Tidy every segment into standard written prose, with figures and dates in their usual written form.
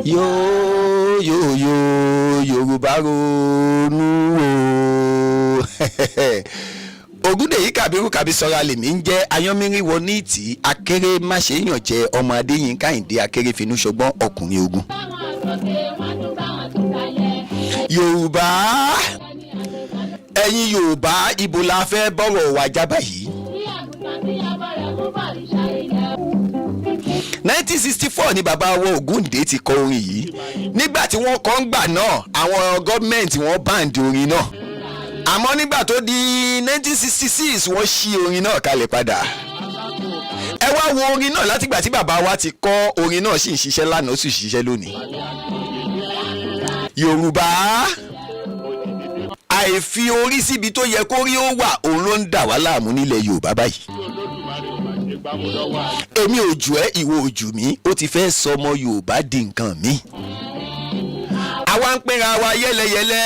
Yóò yóò yóò, Yorùbá ronú o. Ògúndèyí Kàbírù Kàbísọ́ra lèmi ń jẹ́. Ayánmírí wọ ní ìtì akéré má ṣe é yàn jẹ, ọmọ Adéyínká Ìndé akéré finú ṣọgbọ́n ọkùnrin ogun. Yorùbá, ẹ̀yin Yorùbá, ibo la fẹ́ bọ́rọ̀ wa já báyìí? 1964 ni bàbá wa Ògúndé ti kọ orin yìí. Nígbà tí wọ́n kọ́ ń gbà náà, àwọn gọ́ọ̀mẹ̀ntì wọ́n ban orin náà, àmọ́ nígbà tó di 1966, wọ́n ṣí orin náà kalẹ̀ padà. Ẹ wá wo orin náà, látìgbà tí bàbá wa ti kọ orin náà, sì ń ṣiṣẹ́ lánàá, ó sì ṣiṣẹ́ lónìí. Yorùbá, àìfi orí síbi tó yẹ kó rí ó wà, òun ló ń dà wá láàmú nílẹ̀ Yorùbá báyìí. Èmi ò jù ẹ́, ìwọ ò jù mí, ó ti fẹ́ sọmọ Yorùbá di nǹkan mi. Àwa ń pínra wa yẹ́lẹyẹ̀lẹ.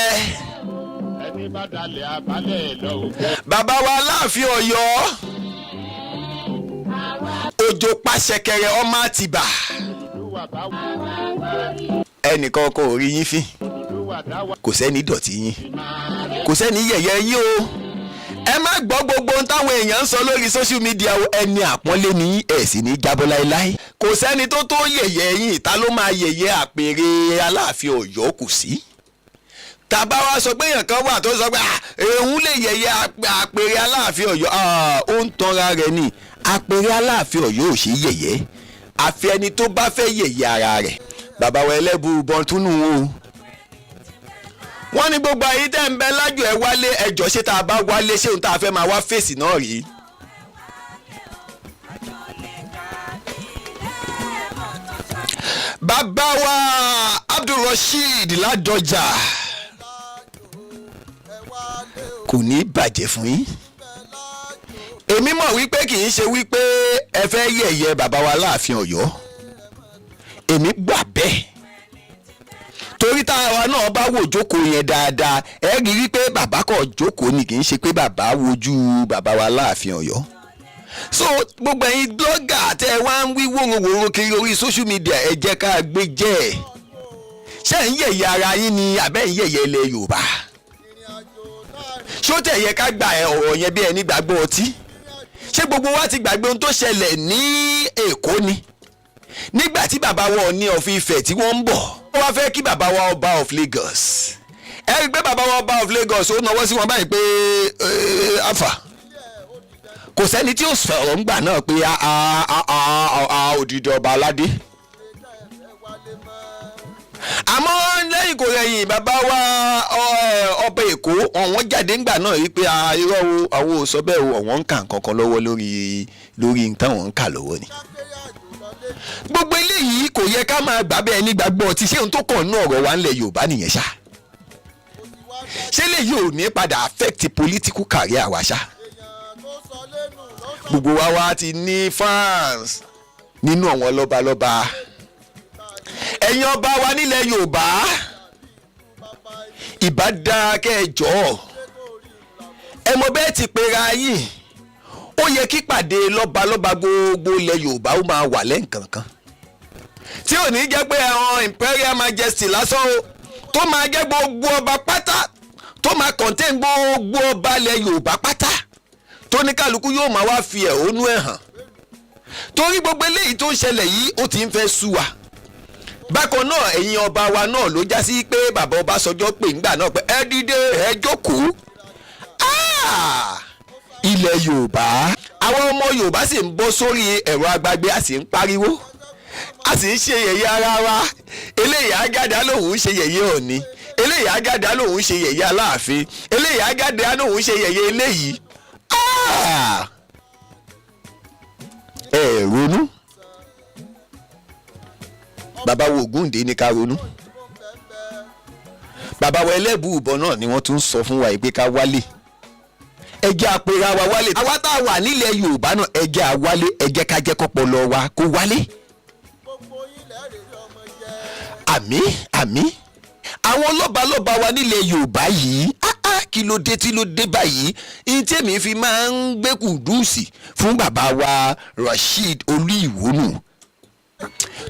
Ẹni bá dalẹ̀ abalẹ̀ lọ òkè. Bàbá wa Aláàfin Ọ̀yọ́, òjò pàṣẹkẹrẹ ọmọ Àtìbà, Olúwa bá wù. Ẹnìkan kò rí yín fín. Olúwa dá wa. Kò sẹ́ni dọ̀tí yín, kò sẹ́ni yẹ̀yẹ́ yín o. Ẹ má gbọ́ gbogbo ohun táwọn èèyàn ń sọ lórí social media o. Ẹni àpọ́nlé ní ẹ̀ sì ní jábọ́ láéláé. Kò sẹ́ni tó tó yẹ̀yẹ́ yín. Ta ló máa yẹ̀yẹ́ àpèrè Aláàfin Ọ̀yọ́? Kò sí. Tàbá wa sọ pé èèyàn kan wà tó sọ pé, "Ah, òun lè yẹ̀yẹ́ àpèrè Aláàfin Ọ̀yọ́," ah, ó ń tanra rẹ̀ ni. Àpèrè Aláàfin Ọ̀yọ́ ò ṣe yẹ̀yẹ́, àfi ẹni tó bá fẹ́ yẹ̀yẹ́ ara rẹ̀. Bàbá wa Ẹlẹ́bùúbọn túnú o, wọ́n ní gbogbo ayé tẹ́ ń bẹ lájò, ẹ wálé. Ẹjọ́, ṣé tá a bá wálé, ṣé ohun tá a fẹ́ máa wá fèsì náà rí? Bàbá wa Abdulrasheed Ládọjà, kò ní bàjẹ́ fún yín. Èmi mọ̀ wípé kì í ṣe wípé ẹ fẹ́ yẹ̀yẹ́ bàbá wa Láàfin Ọ̀yọ́. Èmi gbà bẹ́ẹ̀, torí táwa náà bá wò jókòó yẹn dáadáa, ẹ rí wípé bàbá kò jókòó ni, kì í ṣe pé bàbá wojú bàbá wa Láàfin Ọ̀yọ́. So gbogbo ẹ̀yin blogger tẹ́ ẹ wá ń wí wòrowòro kiri orí social media, ẹ jẹ́ ká gbé jẹ́ ẹ̀. Ṣé ń yẹ̀yẹ́ ara yín ni àbẹ́ ń yẹ̀yẹ́ ilẹ̀ Yorùbá? Ṣó tẹ̀ yẹ ká gba ọ̀rọ̀ yẹn bí ẹni gbàgbọ́ ọtí? Ṣé gbogbo wa ti gbàgbé ohun tó ṣẹlẹ̀ ní Èkó ni, nígbà tí bàbá wa Ọọ̀ni of Ifẹ̀ tí wọ́n ń bọ̀, wọ́n wá fẹ́ kí bàbá wa ọba of Lagos? Ẹ rí i pé bàbá wa ọba of Lagos, ó nawọ́ sí wọn báyìí pé afa. Kò sẹ́ni tí ó sọ̀rọ̀ ńgbà náà pé a òdìdí ọba aládé. Àmọ́ lẹ́yìn kò rẹ̀yìn, bàbá wa ọba Èkó, ọ̀wọ́n jáde ńgbà náà yìí pé irọ́ o, àwọn ò sọ bẹ́ẹ̀ o, ọ̀wọ́n ń kà nǹkan kan lọ́wọ́ lórí nǹkan wọ́n ń kà lọ́wọ́ ni. Gbogbo eléyìí kò yẹ ká máa gbà bẹ́ẹ̀ ní gbàgbọ́ ti ṣé ohun tó kàn nínú ọ̀rọ̀ wa ńlẹ̀ Yorùbá nìyẹn ṣá. Ṣé léyìí ò ní padà affect political career wa ṣá? Gbogbo wa wa ti ní fans nínú àwọn lọ́balọ́ba. Ẹ̀yin ọba wa nílẹ̀ Yorùbá, ìbá dáa kẹ́ ẹ jọ̀ọ́, ẹ mọ bẹ́ẹ̀ ti pera yín. Ó yẹ kí pàdé lọ́balọ́ba gbogbo ilẹ̀ Yorùbá ó máa wà lẹ́ǹkankan, tí ò ní jẹ́ pé àwọn Imperial Majesty lásán o, tó máa jẹ́ gbogbo ọba pátá, tó máa contain gbogbo ọba ilẹ̀ Yorùbá pátá, tó ní kálukú yóò máa wá fi ẹ̀hónú ẹ̀ hàn, torí gbogbo eléyìí tó ń ṣẹlẹ̀ yìí, ó ti ń fẹ́ sú wa. Bákan náà, ẹ̀yin ọba wa náà ló já sí pé bàbá Ọbásanjọ́ pè ńgbà náà pé ẹ dìde, ẹ jókòó. Ah! Ilẹ̀ Yorùbá, àwọn ọmọ Yorùbá sì ń bọ́ sórí ẹ̀rọ agbágbé, a sì ń pariwo, a sì ń ṣe yẹ̀yẹ́ ara wa. Eléyìí ágádá lòun ń ṣe yẹ̀yẹ́ Ọọ̀ni, eléyìí ágádá lòun ń ṣe yẹ̀yẹ́ Aláàfin, eléyìí ágádá lòun ń ṣe yẹ̀yẹ́ eléyìí. Ah! Ẹ ronú. Bàbá wo Ògúndé ní ká ronú. Bàbá wa Ẹlẹ́bùúbọn náà ni wọ́n tún sọ fún wa pé ká wálé. Ẹ jẹ́ àpèrè àwa wálé. Àwa tá a wà nílẹ̀ Yorùbá náà, ẹ jẹ́ àwálé, ẹ jẹ́ ká jẹ́ kọ́pọlọ wa kó wálé. Àmín, àmín. Àwọn lọ́balọ́ba wa nílẹ̀ Yorùbá yìí, ah, ah, kí ló dé tí ló dé báyìí? Ní tèmi fi máa ń gbé kudos fún bàbá wa Rasheed Olú Ìwónù.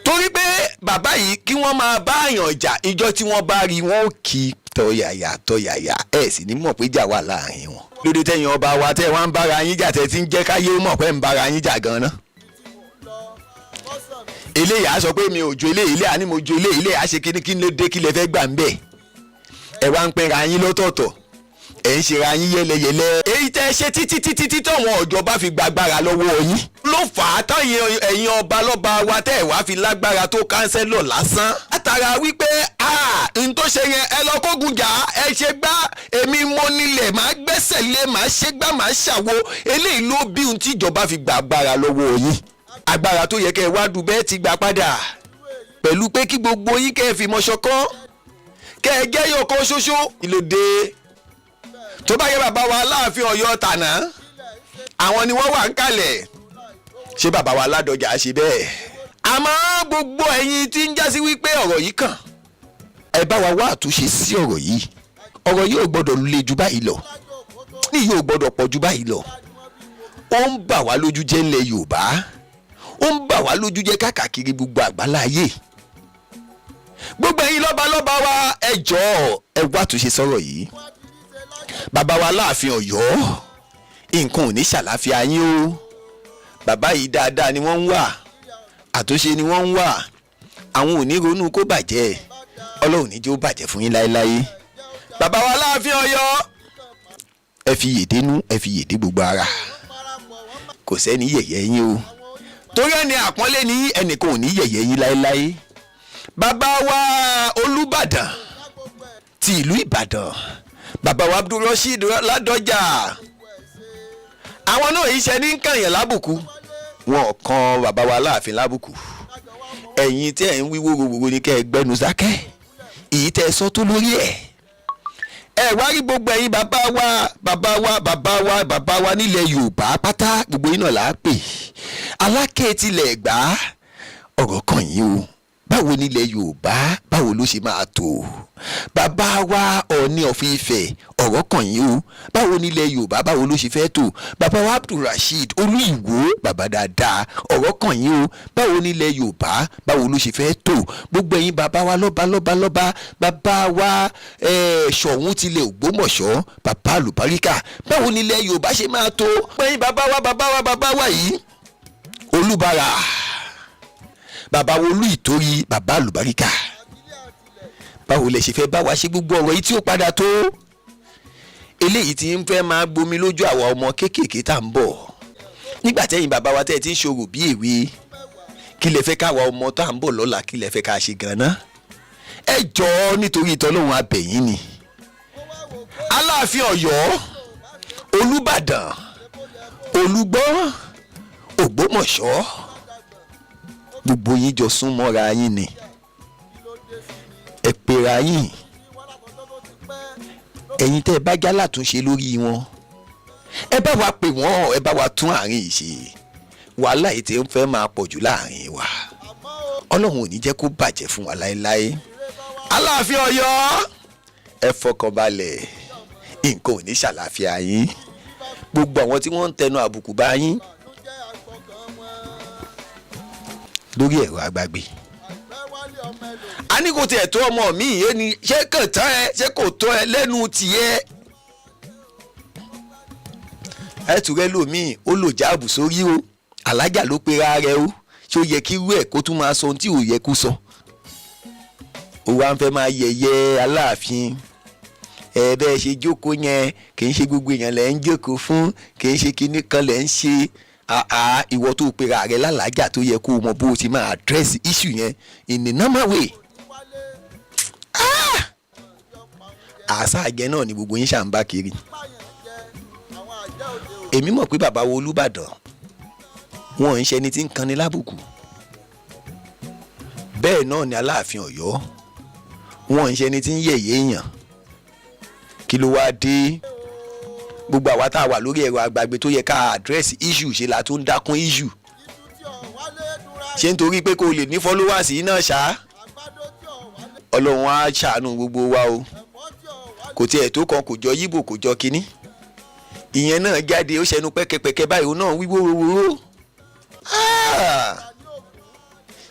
Torí pé bàbá yìí, kí wọ́n máa bá àyàn jà, ìjọ tí wọ́n bá rí wọn ó kì í tọ̀yàyà tọ̀yàyà, ẹ̀ sì ní mọ̀ pé jà wà láàrin wọn. Lóde tẹ̀yìn ọba wa tẹ́ wọ́n ń bára yín jà, tẹ́ ti ń jẹ́ káyé mọ̀ pé ń bára yín jà gan-an. Eléyìí á sọ pé mi ò jo eléyìí, ilé àní mo jo eléyìí, ilé á ṣe kíní. Kí ló dé? Kí lẹ fẹ́ gbà ń bẹ̀? Ẹ wá ń pinra yín lọ́tọ̀ọ̀tọ̀, ẹ̀ ń ṣera yín yẹlẹyẹlẹ. Èyí tẹ́ ẹ ṣe títí títí tí tọ̀wọ̀n ọ̀jọba fi gbàgbára lọ́wọ́ yín ló fà á táyìn ẹ̀yin ọba lọ́ba wa tẹ́ ẹ̀ wá fi lágbára tó kánsẹ́lọ̀ lásán. Látara wípé n tó ṣe yẹn, ẹ lọ kógun jà, ẹ ṣe gbá, èmi mo nílẹ̀, màá gbẹ́sẹ̀ lé, màá ṣe gbá, màá ṣàwo. Eléyìí ló bí ohun tí ìjọba fi gbàgbára lọ́wọ́ yín. Agbára tó yẹ kẹ́ ẹ wá dùn bẹ́ẹ̀ ti gbà padà pẹ̀lú pé kí gbogbo yín kẹ́ ẹ fi mọ̀ ṣọ̀kan, kẹ́ ẹ jẹ́ yọ̀kan ṣoṣo. Ìlòdè tó bá yẹ bàbá wa Aláàfin Ọ̀yọ́ tànà, àwọn ni wọ́n wà ń kalẹ̀. Ṣé bàbá wa Ládọjà ṣe bẹ́ẹ̀? Àmọ́ gbogbo ẹ̀yin tí ń jásí wípé ọ̀rọ̀ yìí kàn, ẹ bá wa wá àtúnṣe sí ọ̀rọ̀ yìí. Ọ̀rọ̀ yìí ò gbọ́dọ̀ le jù báyìí lọ, ní yìí ò gbọ́dọ̀ pọ̀ jù báyìí lọ. Ó ń bà wá lójú jẹ́ ńlẹ̀ Yorùbá, ó ń bà wá lójú jẹ́ káàkiri gbogbo àgbáláyé. Gbogbo ẹ̀yin lọ́balọ́ba wa, ẹ jọ̀ọ́, ẹ wá àtúnṣe sọ̀rọ̀ yìí. Bàbá wa Láàfin Ọ̀yọ́, nǹkan ò ní ṣàlàáfíà yín o. Bàbá yìí, dáadáa ni wọ́n ń wà, àtúnṣe ni wọ́n ń wà. Àwọn ò ní ronú kó bàjẹ́. Ọlọ́run ní jẹ́ ó bàjẹ́ fún yín láéláé. Bàbá wa Láàfin Ọ̀yọ́, ẹ fi yèdè nú, ẹ fi yèdè gbogbo ara, kò sẹ́ni yẹ̀yẹ́ yín o, torí ẹni àpọ́nlé ní, ẹnìkan ò ní yẹ̀yẹ́ yín láéláé. Bàbá wa Olúbàdàn ti ìlú Ìbàdàn, bàbá wa Abdulrasheed Ládọjà, àwọn náà yìí ṣe ní kànyàn lábùkù, wọn kan bàbá wa Láàfin lábùkù. Ẹ̀yin tí ẹ̀ ń wí wóróworó ni kẹ́ ẹ gbẹ́nu sákẹ́, èyí tẹ́ ẹ sọ tó lórí ẹ̀. Ẹ wá rí gbogbo ẹ̀yin bàbá wa, bàbá wa, bàbá wa, bàbá wa nílẹ̀ Yorùbá pátá, gbogbo yín náà là á pè. Aláké tilẹ̀ Ẹ̀gbá, ọ̀rọ̀ kan yìí o, báwo nílẹ̀ Yorùbá, báwo ló ṣe máa tó? Bàbá wa Ọọ̀ni of Ifẹ̀, ọ̀rọ̀ kan yìí o, báwo nílẹ̀ Yorùbá, báwo ló ṣe fẹ́ tó? Bàbá wa Abdulrasheed Olú Ìwó, bàbá dáadáa, ọ̀rọ̀ kan yìí o, báwo nílẹ̀ Yorùbá, báwo ló ṣe fẹ́ tó? Gbogbo ẹ̀yin bàbá wa lọ́ba lọ́ba lọ́ba, bàbá wa Ṣọ̀ún tilẹ̀ Ògbómọ̀ṣọ́, bàbá àlùbáríkà, báwo nílẹ̀ Yorùbá ṣe máa tó? Ẹ̀yin bàbá wa, bàbá wa, bàbá wa yìí, Olúbàrà, bàbá wo Olú Ìtorí, bàbá àlùbáríkà, báwo lẹ ṣe fẹ́ bá wa ṣe gbogbo ọ̀rọ̀ yìí tí ó padà tó? Eléyìí tí ń fẹ́ máa gbomi lójú àwa ọmọ kéékèèké tá à ń bọ̀. Nígbà tẹ́yìn bàbá wa tẹ́ ẹ ti ń ṣòro bí èwe, kí lẹ fẹ́ káwa ọmọ tá à ń bọ̀ lọ́la, kí lẹ fẹ́ ká ṣe gan-an? Ẹ jọ̀ọ́, nítorí ìtọ́lọ́hún abẹ̀yìn ni. Aláàfin Ọ̀yọ́, Olúbàdàn, Olúgbọ́n, Ògbómọ̀ṣọ́, gbogbo yín jọ sún mọ́ra yín ni. Ẹ pera yín. Ẹ̀yin tẹ́ ẹ bá já látúnṣe lórí wọn, ẹ bá wa pè wọ́n, ẹ bá wa tún àárín yìí ṣe. Wàhálà yìí ti ń fẹ́ máa pọ̀ jù láàrin wa. Ọlọ́run ò ní jẹ́ kó bàjẹ́ fún wa láéláé. Aláàfin Ọ̀yọ́, ẹ fọkàn balẹ̀, nǹkan ò ní ṣàlàáfíà yín. Gbogbo àwọn tí wọ́n ń tẹnu àbùkù bá yín lórí ẹ̀rọ agbágbé, a ní kò tiẹ̀ tó ọmọ mi yé ni. Ṣé kò tán ẹ? Ṣé kò tó ẹ lẹ́nu tiẹ̀? Ẹ tùrẹ́ lòmíì, ó lò jáàbù sórí o, alájà ló pera rẹ̀ o. Ṣé ó yẹ kí irú ẹ̀ kó tún máa sọ ohun tí ò yẹ kó sọ? Ó wá ń fẹ́ máa yẹ̀yẹ́ Aláàfin. Ẹ bẹ́ẹ̀ ṣe jókòó yẹn, kì í ṣe gbogbo èèyàn lẹ́ ń jókòó fún, kì í ṣe kinní kan lẹ́ ń ṣe. Àà, ìwọ tó pera rẹ lálàájà, tó yẹ kó o mọ bó o ti máa address issue yẹn in a normal way. Ah! Àṣà àjẹ náà ni gbogbo yín ṣà ń bá kiri. Èmi mọ̀ pé bàbá wo Olúbàdàn, wọn ń ṣe ẹni tí ń kanni lábùkù. Bẹ́ẹ̀ náà ni Aláàfin Ọ̀yọ́, wọn ń ṣe ẹni tí ń yẹ̀yẹ́ èèyàn. Kí ló wáá dé? Gbogbo àwa tá a wà lórí ẹ̀rọ àgbàgbé tó yẹ ká address issue, ṣe la tó ń dákún issue? Ṣé nítorí pé kò lè ní followers yìí náà ṣá? Ọlọ́run á ṣàánú gbogbo wa o. Kò tiẹ̀ tó kan, kò jọ yíbò, kò jọ kínní. Ìyẹn náà jáde, ó ṣẹnu pẹ́kẹ́pẹ́kẹ́ báyìí, ó náà wíwó wòwòrò.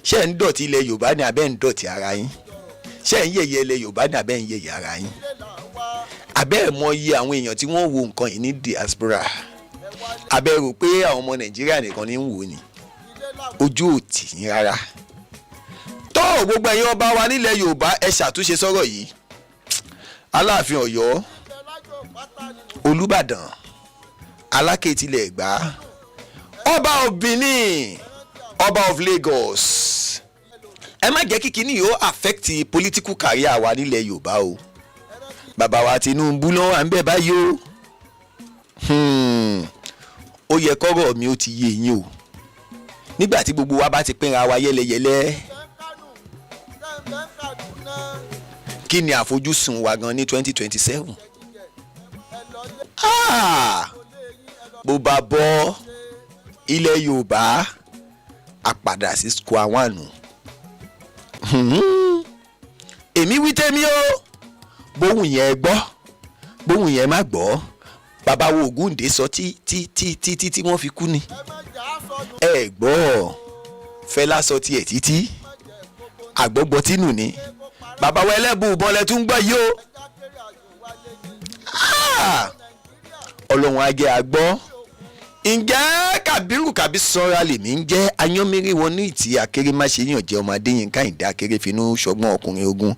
Ṣé ń dọ̀tí ilẹ̀ Yorùbá ni abẹ́ ń dọ̀tí ara yín? Ṣé ń yẹ̀yẹ́ ilẹ̀ Yorùbá ni abẹ́ ń yẹ̀yẹ́ ara yín? Abẹ́ ẹ̀ mọ iye àwọn èèyàn tí wọ́n wo nǹkan yìí ní diaspora? Abẹ́ rò pé àwọn ọmọ Nàìjíríà nìkan ní ń wò ni? Ojú ò tì yín rárá tó. Gbogbo ẹ̀yin ọba wa nílẹ̀ Yorùbá, ẹ ṣàtúnṣe sọ̀rọ̀ yìí. Aláàfin Ọ̀yọ́, Olúbàdàn, Aláké tilẹ̀ Ẹ̀gbá, Ọba of Benin, Ọba of Lagos, ẹ má jẹ́ kí kinní yìí ó affect political career wa nílẹ̀ Yorùbá o. Bàbá wa Tinubu ló wà ń bẹ̀ báyìí o. Ó yẹ kọ́rọ̀ mi ó ti yé yín o. Nígbà tí gbogbo wa bá ti pínra wa yẹ́lẹyẹ̀lẹ, kí ni àfojúsùn wa gan ní 2027? Bó bá bọ́ ilẹ̀ Yorùbá, a padà sí square one. Èmi wí tèmi o, bóhùn yẹn gbọ́, bóhùn yẹn má gbọ́. Bàbá wo Ògúndé sọ tí tí tí tí tí tí wọ́n fi kú ni. Ẹ gbọ́, Fẹlá sọ tiẹ̀ títí àgbọ̀gbọ̀ tínú ni. Bàbá wa Ẹlẹ́bùúbọn lẹ tún gbọ́ yìí o. Ah! Ọlọ́run á jẹ́ àgbọ́. Ǹjẹ́ Kàbírù Kàbí sọ́ra lèmi ń jẹ́ ayánmírí wọn ní ìtì akéré má ṣe yàn jẹ́ ọmọ Adéyínká ìdá akéré finú ṣọgbọ́n ọkùnrin ogun.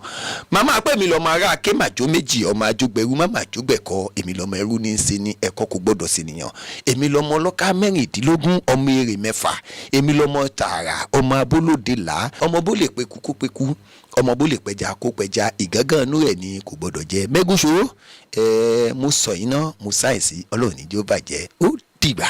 Màmá pè mí lọ́mọ ará akémàjó méjì, ọmọ ajógbẹ̀rú má jógbẹ̀kọ. Èmi lọ́mọ ẹrú ní í ṣe ní ẹ̀kọ́ kò gbọ́dọ̀ sí nìyàn. Èmi lọ́mọ ọlọ́ká 16, ọmọ èrè 6. Èmi lọ́mọ tààrà, ọmọ abólóde là á, ọmọ bó lè peku kó peku, ọmọ bó lè pẹja kó pẹja, ìgángan inú ẹ̀ ni kò gbọ́dọ̀ jẹ mẹ́gúnṣòro. Ẹ mo sọ yín ná, mo sáyẹ̀nsì. Ọlọ́run ní jẹ́ ó bàjẹ́, ó dìgbà.